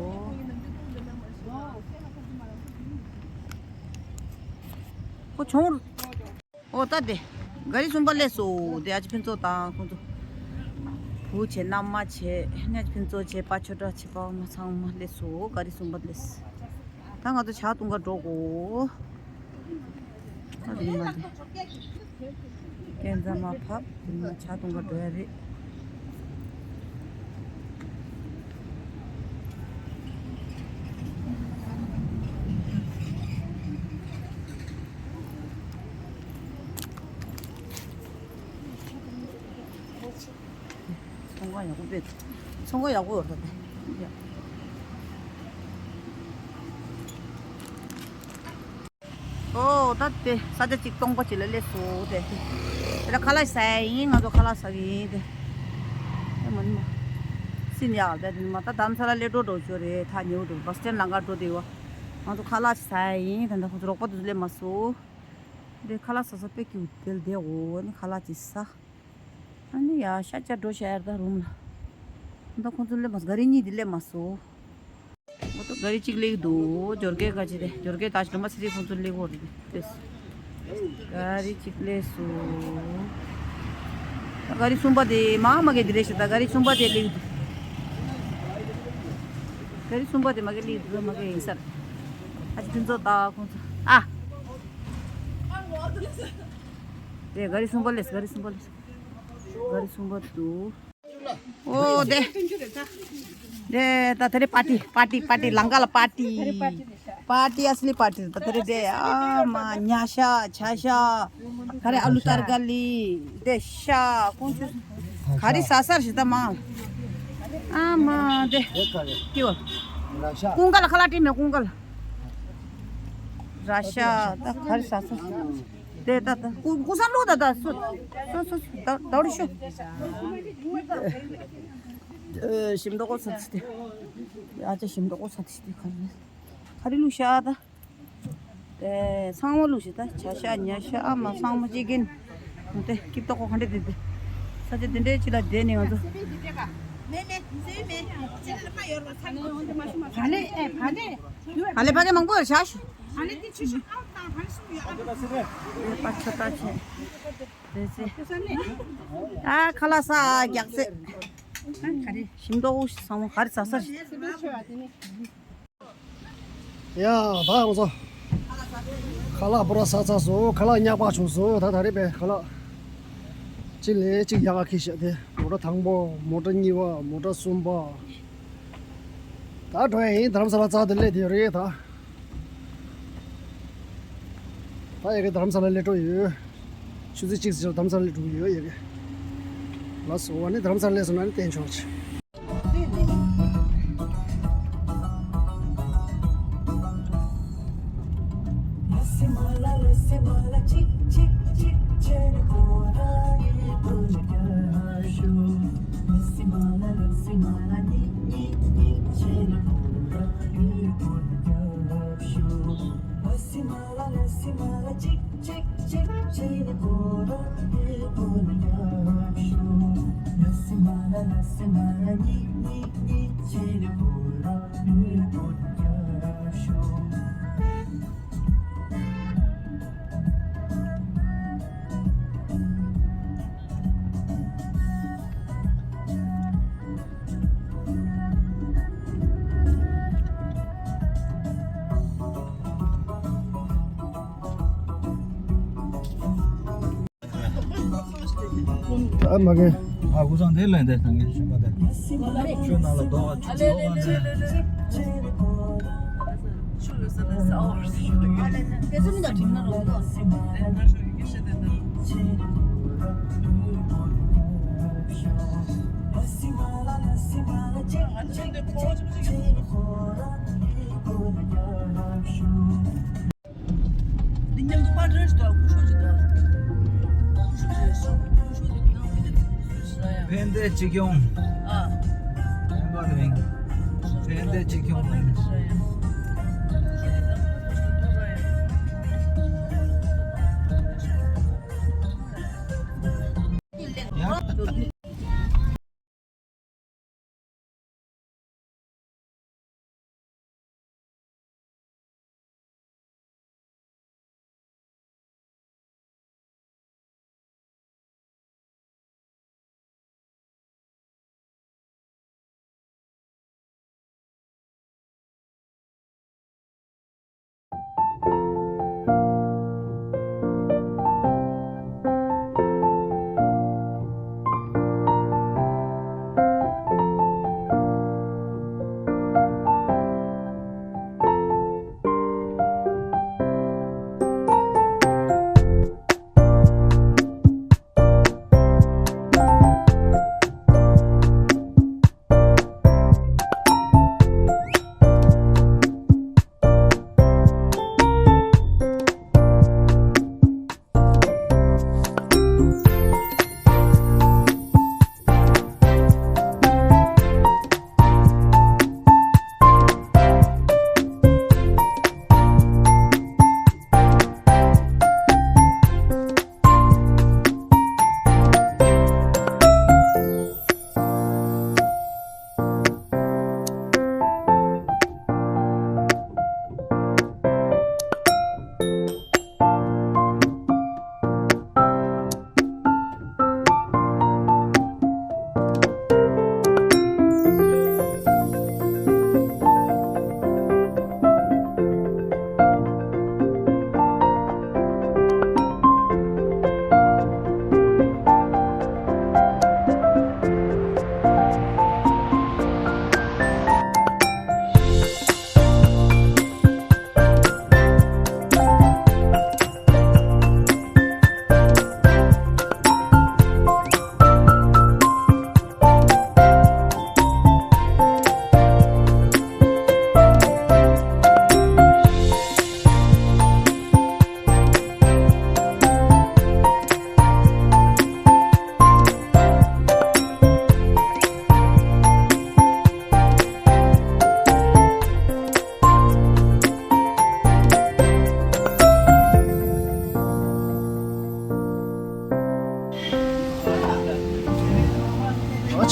ཁོ་ཆུང་། ཨོ་ད་དེ། ག་རི་གསུམ་པ་སླེབས་སོ། དེ་ཨ་ཅེ་ཕུན་ཚོགས་དང་ཁོང་ཚོ། བུ་བྱས་མནའ་མ་བྱས་ཨ་ཅེ་ཕུན་ཚོགས་བྱས་པ་ཆོས་གྲགས་བྱས་པ་མ་ཚང་མ་སླེབས་སོ། ག་རི་གསུམ་པ་སླེབས། ད་ང་ཚོ་ཇ་འཐུང་ག་འགྲོ་དགོས། ཨ་དེ་མ་དེ། སྐས་འཛེག་མར་ཕབ། དེ་ནས་ཇ་འཐུང་ག་འགྲོ་ཡ་རེད། ཚོང་ཁང་ཡག་པོ་དཔེ། ཚོང་ཁང་ཡག་པོ་ཡོད་རེད་ད་དེ། ཨོ་ད་དེ་ས་ཆ་གཅིག་སྟོང་པ་ཅིག་ལ་སླེབས་སོང་དེ། དེ་ལ་ཁ་ལག་ཟ་ཡ་ཡིན། ང་ཚོ་ཁ་ལག་ཟ་གི་ཡིན་དེ། དེ་མ་ནི་མ། སྲིན་ཡག་དེ་དེ་མ་ད་དྷ་རམ་ས་ལ་སླེབས་འགྲོ་འགྲོ་ཞོར་རེད། ཐག་ཉེ་བོ་འགྲོ། བ་སི་ཊན་ལམ་ཁ་འགྲོ་དེ་བ། ང་ཚོ་ཁ་ལག་ཅིག་ཟ་ཡ་ཡིན། ད་ལྟ་ཁོ་ཚོ་རོགས་པ་དེ་ཚོ་སླེབས་མ་སོང་། དེ་ཁ་ལག་ཟ་ས་དཔེ་ཀྱི་དེ་ལ་བསྡད་འོ་ནི་ཁ་ལག་ཅིག་ཟ། ཨ་ནི་ཡ་ཤ་ཆ་འགྲོ་ཤ་ཡར་ད་རུམ་ལ། ད་ཁོང་ཚོ་སླེབས་མ་སོང་། ག་རི་གཉིས་དེ་སླེབས་མ་སོང་། ཨོ་ད་ག་རི་གཅིག་སླེབས་འདུག་འབྱོར་སྐད་ག་ཅི་རེད། འབྱོར་སྐད་ད་ཞིག་འགྲོ་མ་ཚེ་རིང་ཁོང་ཚོ་སླེབས་འོ་རེད་དེ། ག་རི་གཅིག་སླེབས་སོང་། ད་ག་རི་གསུམ་པ་དེ་མ་མ་གེ་དེ་རེད་ཤག་ད་ག་རི་གསུམ་པ་དེ་སླེབས་འདུག་ག་རི་གསུམ་པ་དེ་མ་གེ་སླེབས་འདུག་མ་གེ་ཡིན་སར། ཨ་ཅེ་ཕུན་ཚོགས་ད་ཁོང་ཚོ་ཨ། དེ་ག་རི་གསུམ་པ་སླེབས། ག་རི་གསུམ་པ་སླེབས། ག་རི་གསུམ་པ་འདུག་ཨོ་དེ། དེ་ད་དེ་རེད། པར་ཊི་པར་ཊི་པར་ཊི། ལང་ཀ་ལ་པར་ཊི། པར་ཊི་ཨ་སི་ལི་པར་ཊི། ད་དེ་རེད་དེ། ཨ་མ་ཉ་ཤ་བྱ་ཤ། ག་རེ། ཨ་ལུ་ཏར་ཀ་ལི། དེ་ཤ་ཀུན་ཆུ། ག་རེ་ཟ་སར་ཞིག་ད་མ། ཨ་མ་དེ། ཀི་བ། ཀུང་ཀ་ལ་ཁ་ལག་སྤྲད་མེད། ཀུང་ཀ་ལ། ར་ཤ་ད་ག་རེ་ཟ་སར་ཞིག་དེ་ད་ད་ཀུ་ཀུ་ས་ལུ་ད་ད་སུ་སུ་སུ་ད་ད་རུ་ཤུ། ཨེ་ཞིམ་མདོག་གོ་ས་ཏི་སྟེ། ཨ་ཅག་ཞིམ་མདོག་གོ་ས་ཏི་སྟེ། ག་རེ་ག་རེ་བླུགས་ཤག་ད། ཨེ་ཚང་མ་བླུགས་ཤག་ད། བྱ་ཤ་ཉ་ཤ། ཨ་མ་ཚང་མ་ཅིག་གིན། དེ་སྐྱིབས་ཏོག་གོ་ག་འདྲ་དེ་དེ། ས་ཆ་དེ་འདྲའི་ཅིག་ལ་བསྡད་ནས་ང་ཚོ། ག་ལེ་ཨེ་ག་ལེ། ག་ལེ་ཕ་གི་མང་པོ་རེད་ཤག་ཤུ། ཨ་ལེ་དེ་ཆུ་ཤུ་ཨ་ད་ཧན་སུ་ཡོད་ཨ། པ་ཆ་ད་ཆེ། དེ་ཚེ། ཨ་ཁ་ལག་ཟ་རྒྱག་ཚེ། ཞིམ་མདོག་ཚང་མ་ག་རེ་ཟ་ས་ཞིག་ཡ་ད་ང་ཚོ་ཁ་ལག་པུ་ར་ཟ་ཚར་སོང་། ཁ་ལག་ཉག་པ་བྱུང་སོང་། ད་ད་རེས་པའི་ཁ་ལག་གཅིག་ལས་གཅིག་ཡག་ག་ཁེ་ཤ་དེ། མོ་ཊ་དང་པོ། མོ་ཊ་གཉིས་པ། མོ་ཊ་གསུམ་པ། ད་འགྲོ་ཡ་ཡིན། རྡ་རམ་ས་ལ་རྩ་དེ་སླེབས་དེ་རེད་ད། ད་ཡ་གི་རྡ་རམ་ས་ལ་སླེབས་འགྲོ་ཡོད། ཆུ་ཚོད་གཅིག་ཙམ་རྡ་རམ་ས་ལ་སླེབས་འགྲོ་གི་ཡོད་ཡ་གི། ལགས་སོ། ཨ་ནི་རྡ་རམ་ས་ལ་སླེབས་སོང་ན་ནི་བསྟན་ཆོག་ཅིག་ཨ་མ་གི། ཨ་ཁུ་སང་དེ་ལན་དེ་སང་གི་ཞིམ་པ་དེ། ཆུ་ནང་ལ་རྡོ་ཆུ་ཆུ་བ་ནས། འདི་མཉམ་དུ་པར་འདྲ་ཞིག་དང་སྐུ་ཞབས་ཅིག་དང་། སྐུ་ཞབས་ཅིག་སྐུ་ཞབས་ཅིག་ནང་མི་དེ་ཚོ་ཞུས་ཟེར་ཡ། ཕན་བདེ་གཅིག་སྐྱོང་། ཨ། ཕན་པ་རེད། ཕན་བདེ་གཅིག་སྐྱོང་། ཡང་།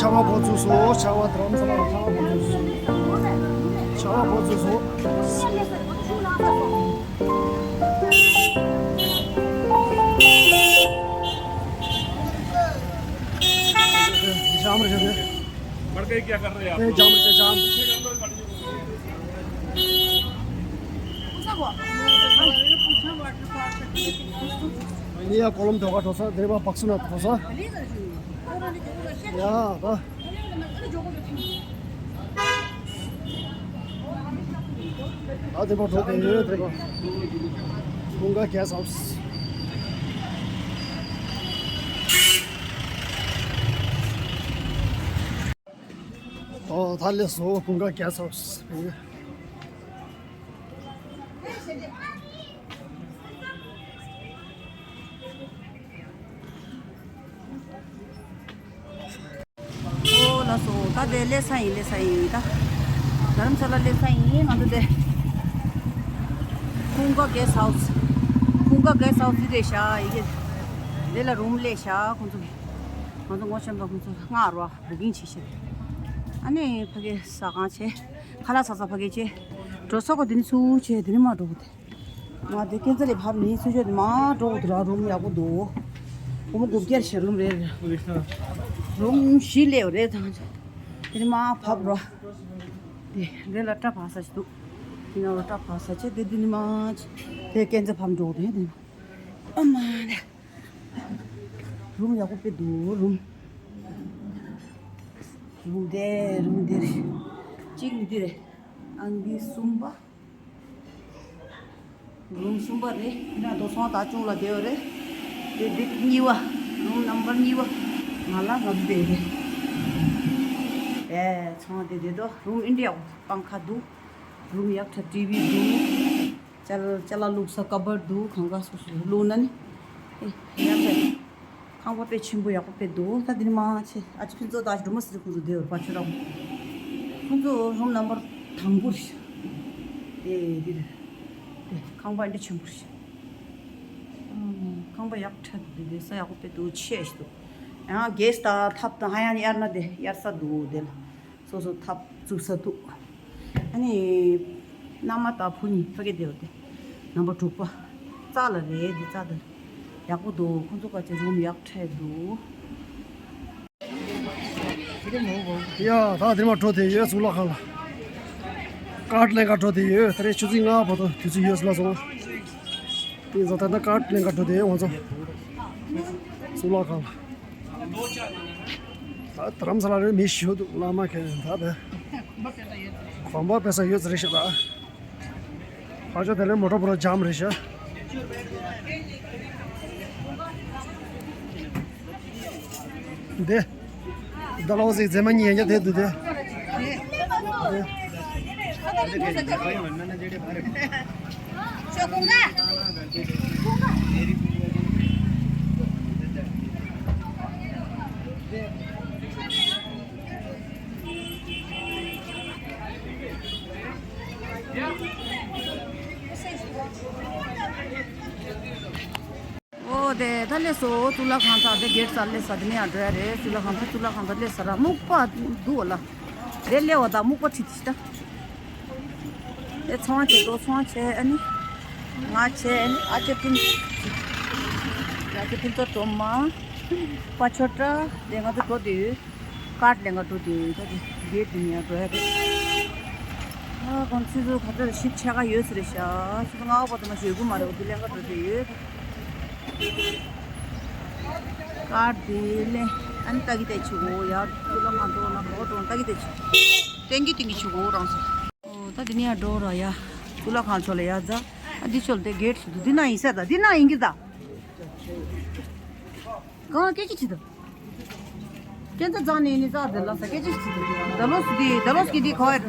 ཆར་པ་འབབ་ཚུགས་སོང་། ཆར་པ་དེ་རིང་ཚ་ལ་ཆར་པ་འབབ་ཚུགས་སོང་། ཆར་པ་འབབ་ཚུགས་སོང་། जाम रहे थे। मर गए, क्या कर रहे हैं आप? ए, जाम रहे, जाम। ये या कोलम धोका ठोसा, देवा पक्सुना ठोसा। या, बा। ཨ་དེ་པར་འགྲོ་དེ་ཡོད་དེ་པར། ཀུན་དགའ་གེ་སི་ཧའུ་སི། ཨོ་ད་སླེབས་སོང་ཀུན་དགའ་གེ་སི་ཧའུ་སི། ཨོ་ལགས་སོ། ད་དེ་སླེབས་ས་ཡིན། སླེབས་ས་ཡིན། ད་རྡ་རམ་ས་ལ་སླེབས་ས་ཡིན། ང་ཚོ་དེ་ཀུན་དགའ་གེ་སི་ཧའུ་སི། ཀུན་དགའ་གེ་སི་ཧའུ་སི་དེ་རེད་ཤག་ཡི་གེ་དེ་ལ་རུམ་སླེབས་ཤག་ཁོང་ཚོ་གིས། ང་ཚོ་ངོ་ཤེས་པ་ཁོང་ཚོ་སྔ་རོ་བུ་ཀིང་བྱས་ཤག་ཨ་ནི་ཕ་གི་ཟ་ཁང་བྱས། ཁ་ལག་ཟ་ས་ཕ་གི་བྱས། འགྲོ་ས་གོ་དེ་ནི་ཚུར་བྱས་དེ་ནི་མར་འགྲོ་གི་དེ། ང་དེ་ཀན་ཚ་ལས་བབས་ནི་ཚུར་ཕྱོགས་དེ་མར་འགྲོ་དགོས་འདུག་ར། རུམ་ཡག་པོ་འདུག་སྒོར་མོ་དགུ་བརྒྱ་བྱས་རུམ་རེ་རེ། རུམ་བཞི་སླེབས་རེད་ད། དེ་ནི་མར་བབས་རོ། དེ་འདི་ལ་སྐྲ་བག་ས་ཞིག་འདུག་དེ་ནང་ལ་སྐྲ་བག་ས་བྱས་དེ་འདི་ནི་མར་བྱས། དེ་ཀན་ཚ་ཕབ་འགྲོ་དེ་དེ་ནི། ཨ་མ་ལེ། རུམ་ཡག་པོ་དཔེ་འདུག་རུམ། རུམ་དེ་རུམ་དེ་རེད། གཅིག་འདི་རེད། ཨང་འདི་གསུམ་པ། རུམ་གསུམ་པ་རེད། ཡིན་ན་དོ་སོང་ད་ཅུང་ལ་བསྡད་ཡོད་རེད། དེ་འདི་གཉིས་པ། རུམ་ནམ་བར་གཉིས་པ། ང་ལ་ང་ཚོ་བསྡད་ཡོད་རེད། ཨེ་ཚང་དེ་བསྡད་དོ། རུམ་ཨིན་དྲ་ཡག་པོ་འདུག་པང་ཁ་འདུག་རུམ་ཡག་ཐག་ཊི་ཝི་འདུག་ཅ་ལ་ཅ་ལག་བླུགས་ས་ཀ་བར་འདུག་གང་ག་སོ་སོ་བླུགས་ན་ནི། ཨེ་ཡག་པོ་རེད། ཁང་པ་དཔེ་ཆེན་པོ་ཡག་པོ་དཔེ་འདུག་ད་འདི་ནི་མ་ཆེ་ཨ་ཅེ་ཕུན་ཚོགས་དང་སྒྲོལ་མ་ཟེར་ཁོང་ཚོ་བསྡད་ཡོད་པ་ཁྱོད་རང་། ཁོང་ཚོ་རུམ་ནམ་བར་དང་པོ་རེད། ཨེ་འདི་རེད། ཨེ་ཁང་པ་འདི་ཆེན་པོ་རེད། ཨང་ཁང་པ་ཡག་ཕྲ་འདུག་དེ་ས་ཡག་པོ་དཔེ་འདུག་ཆེ་ཞིག་འདུག་ཡང་གེ་སི་དང་ཐབ་དང་ཧ་ཡང་གཡར་ན་དེ་གཡར་ས་འདུག་དེ་ལ། སོ་སོ་ཐབ་བཙུགས་ས་འདུག་ཨ་ནི། མནའ་མ་དང་བུ་གཉིས་ཕ་གི་བསྡད་ཡོད་དེ། ནམ་བར་དྲུག་པ། རྩ་ལ་རེད་འདི་རྩ་དེ། ཡག་པོ་འདུག་ཁོང་ཚོ་ཁ་ཆེ་རུམ་ཡག་ཕྲ་འདུག་ཡ་ད་དེ་མ་འགྲོ་དེ་ཡོད་གཙུག་ལག་ཁང་ལ། ཀར་ལེན་ག་འགྲོ་དེ་ཡོད། ད་རེས་ཆུ་ཚོད་ལྔ་བར་དུ་དུས་ཚོད་ཡོད་ཟེར་ལ་སོང་། དེ་ཚོ་ད་ལྟ་ཀར་ལེན་ག་འགྲོ་དེ་ཡོད་ང་ཚོ། གཙུག་ལག་ཁང་ལ། ད་རྡ་རམ་ས་ལ་རེད་མི་ཞུ་འདུག་བླ་མ་མཁན་ད་བས། གོམ་པ་དཔེ་ས་ཡོད་ཟེར་ཞེས་ད། ཕར་ཕྱོགས་དེ་ལས་མོ་ཊ་པུ་ར་ཇམ་རེད་ཤག་འདི། ད་ལོ་ཟིག་མཛེས་མ་གཉིས་ཡན་ཆད་དེ་འདུག་དེ། ཨོ་དེ་ད་སླེབས་སོང་། གཙུག་ལག་ཁང་ཚང་དེ་གེ་ཊི་རྩར་སླེབས་ས་དེ་ནས་ཡང་འགྲོ་ཡ་རེད། གཙུག་ལག་ཁང་ཚང་གཙུག་ལག་ཁང་ཚང་སླེབས་ས་ར་སྨུག་པ་འདུག་ལ། དེ་སླེབས་པ་དང་སྨུག་པ་ཁྲིད་དེ་ཤི་ད། དེ་ཚོང་བྱེད་དོ་ཚོང་བྱེད་ཨ་ནི། ང་བྱེད་ཨ་ནི་ཨ་ཅེ་ཕིན། ཨ་ཅེ་ཕིན་ཚོ་གྲོ་མ། པ་ཆོ་ཏྲ་དེ་ང་ཚོ་འགྲོ་དུས། ཀར་ལེན་ག་འགྲོ་དུས་ད་དེ་གེ་ཊི་དེ་ནས་འགྲོ་ཡ་རེད། ཨ་ཁོང་ཆུ་ཚོད་ག་ཚོད་ཞིབ་ཆ་ག་ཡོད་ས་རེད་ཤག་ཆུ་ཚོད་ལྔ་པ་ཙམ་མ་ཞོལ་གུ་མ་རེད་འོ་དེ་ལེན་ག་འགྲོ་དུས་ཡོད། ཀར་དེ་ལེན་ཨ་ནི་ལྟ་གི་བསྡད་ཆུ་གོ་ཡ་ཚུ་ལ་མ་འགྲོ་ན་གོ་འགྲོ་ལྟ་གི་བསྡད་ཆུ། ཏན་གི་ཏན་གི་ཆུ་གོ་རང་སོ། ཨོ་ད་དེ་ནས་ཡ་འགྲོ་ར་ཡ། གཙུག་ལག་ཁང་ཕྱོགས་ལ་ཡ་ཛ། ཨ་འདི་ཕྱོགས་ལ་དེ་གེ་ཊི་ཞིག་འདུག་འདི་ན་ཡིན་ས་ད་འདི་ན་ཡིན་གི་ད། གང་སྐད་ཆ་ཅི་ད། ཁྱེད་ཚོ་རྫོང་ནས་ནི་རྫོང་དེ་ལ་ས་སྐད་ཆ་ཅི་ད། ད་ལོ་སི་དེ་ད་ལོ་སི་གི་དེ་ག་བ་རེད།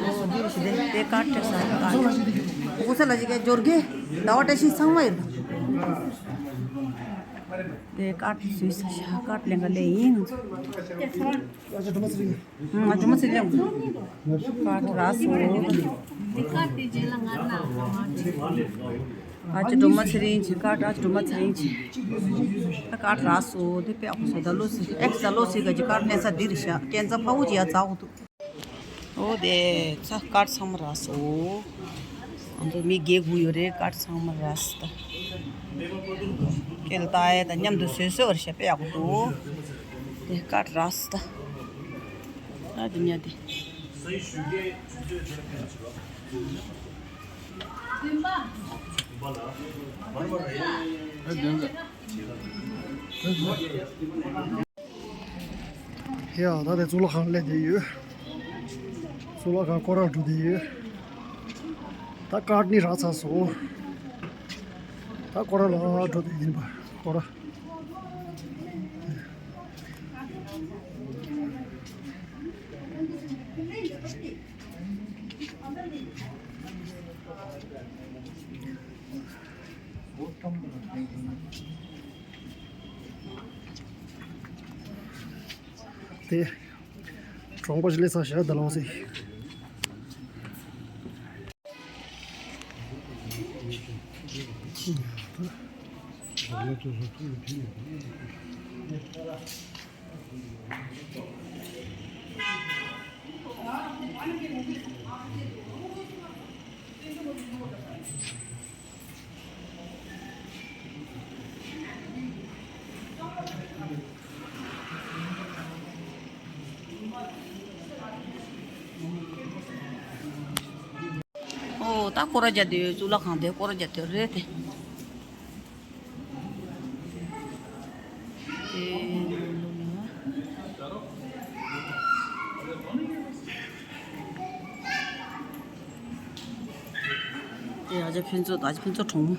ཨོ་འདི་རེད་ཞིག་དེ་དེ་ཀར་སྤྲད་ས་ཀར། གོ་ས་ལ་ཞིག་གི་འབྱོར་གི་ཟླ་བ་བཀྲ་ཤིས་ཚང་མ་ཡོད་ད། དེ་ཀར་དེ་བཟོས་ས་ཤ་ཀར་ལེན་ག་ལེ་ཡིན། ང་ཚོ་མ་ཚིག་ལེན། ཀར་རག་སོང་། འདི་ཀར་དེ་རྗེས་ལ་ང་ན། ཨ་ཅེ་སྒྲོལ་མ་ཚེ་རིང་ཅིག་ཀར་ཨ་ཅེ་སྒྲོལ་མ་ཚེ་རིང་ཅིག་ད་ཀར་རག་སོང་། དེ་དཔེ་ཡག་པོ་བཟོས། ད་ལོ་སི་ཨེག་སི་ད་ལོ་སི་ག་ཅིག་ཀར་གནས་ས་འདི་རེད་ཤག་ཀན་ཚ་ཕ་བུ་ཅིག་ཡ་ཛ་འོ་འདུག་འོ་དེ་ཚ་ཀར་ཚང་མ་རག་སོང་། ང་ཚོ་མི་བརྒྱད་དགུ་ཡོད་རེད། ཀར་ཚང་མ་རག་སོང་། ད་ཀེལ་ཏཱ་ཡེ་དང་མཉམ་དུ་བཟོས་བཟོས་པ་རེད་ཤག་དཔེ་ཡག་པོ་འདུག་དེ་ཀར་རག་སོང་། ད་ཨ་དེ་ཉ་དེ། ཡ་ད་དེ་གཙུག་ལག་ཁང་སླེབས་བསྡད་ཡོད། གཙུག་ལག་ཁང་སྐོར་ར་འགྲོ་བསྡད་ཡོད། ད་ཀར་ནི་རག་ཚར་སོང་། ད་སྐོར་ར་ལ་འགྲོ་བསྡད་ཡིན་པ་སྐོར་ར། དེ་གྲོང་པ་ཞིག་སླེབས་ཚར་ཤག་ད་ལོངས་སེ། ཨོ་ད་སྐོར་ར་རྒྱག་དུས་གཙུག་ལག་ཁང་དེ་སྐོར་ར་རྒྱག་དུས་རེད་དེ། དེ་ཨ་ཅག་ཕུན་ཚོགས་དང་ཨ་ཅག་ཕུན་ཚོགས་གྲོགས་མོ།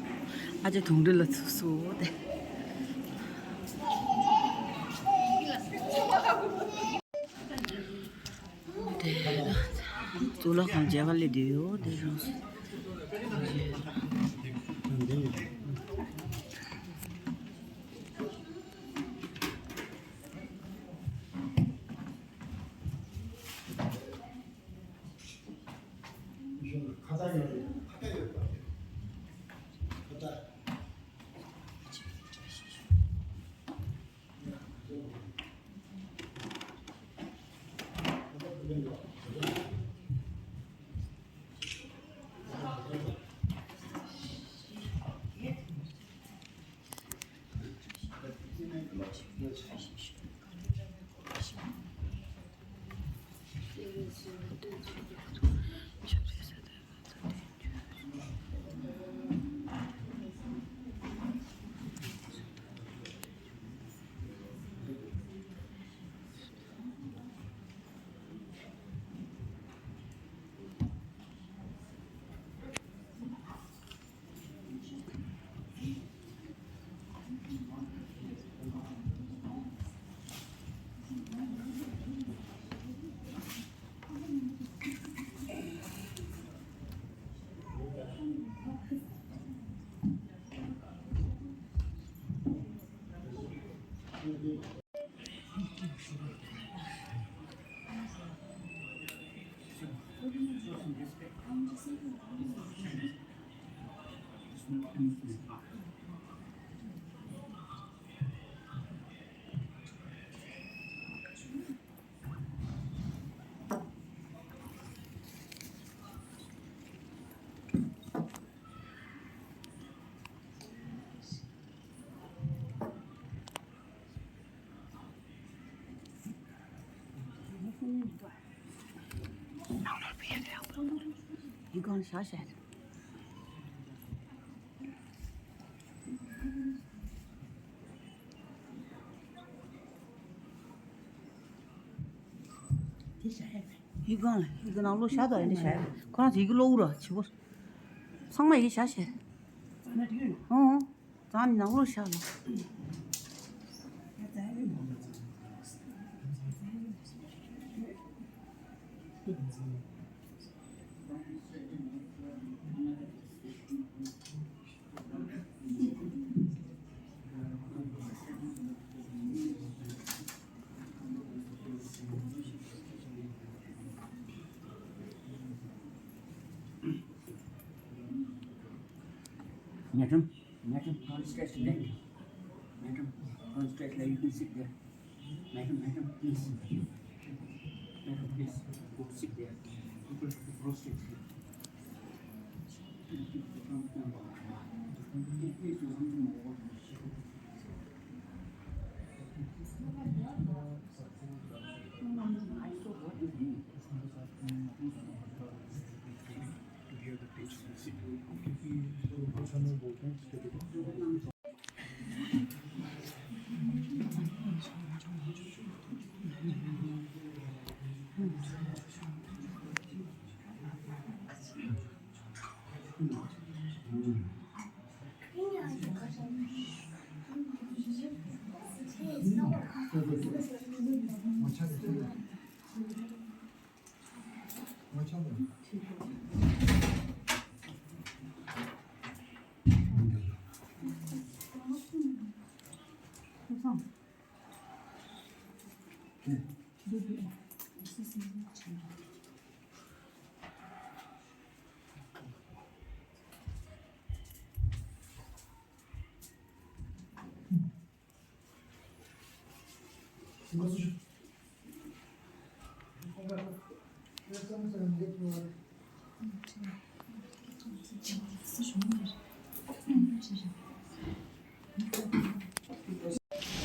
ཨ་ཅག་དུང་འདྲི་ལ་ཚུགས་སོ་དེ། དེ་གཙུག་ལག་ཁང་མཇལ་ག་སླེབས་བསྡད་ཡོད་དེ་རང་སོ། ཡི་གང་ཤ་ཤ། དེ་ཤ་ཡ་རེད། ཡི་གང་ལ་ཡི་གེ་ནང་ལོ་ཤ་དང་ཡི་གེ་ཤ་ཡ་རེད། ཁོ་རང་ཚོ་ཡི་གེ་ལོ་འུར་བ་བྱི་བོ། ཚང་མ་ཡི་གེ་ཤ་ཤ་རེད། ཨོ། ཙང་ནང་ལོ་ཤ་ལ། Madam, madam, don't stretch leg. Madam, don't stretch leg. You can sit there. Madam, madam, please. Madam, please. Go sit there. People have to cross it.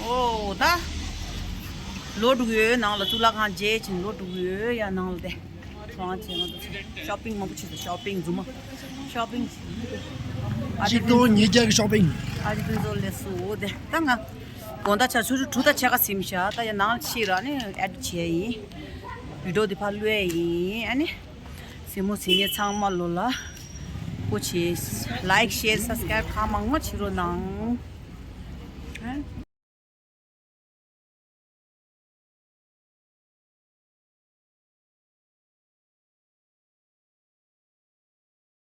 ཨོ་ད། ལོག་འགྲོ་གི་ཡོད། ནང་ལ་གཙུག་ལག་ཁང་མཇལ་ཕྱིན་ལོག་འགྲོ་གི་ཡོད། ཡ་ནང་ལ་དེ། ཁང་ཆེ་མོ་དེ། ཤོ་པིང་མང་པོ་བྱས་སོང་། ཤོ་པིང་རྫུན་མ། ཤོ་པིང་། ཨ་ཅེ་ཆིག་སྟོང་ཉིས་བརྒྱ་གི་ཤོ་པིང་། ཨ་ཅེ་ཕུན་ཚོགས་ལས་སུ་འོ་དེ་ད་ང་། དགོང་དག་ཆ་ཆུ་ཆུ་དྲུག་དང་ཕྱེད་ཀ་ཟིན་ཤག་ད་ཡ་ནང་ལ་ཕྱིན་ར་ནི་ཨེ་ཌིཊ་བྱས་ཡིན། བི་ཌི་ཡོ་དེ་ཕར་བླུགས་ཡིན། ཨ་ནི། གཟིགས་མོ་གཟིགས་མཁན་ཚང་མ་ལོ་ལ། སྐུ་མཁྱེན། ལའིཀ་ཤེར་སབ་སི་ཀ་རའིབ་གང་མང་མང་བྱེད་རོགས་གནང་། ཨ།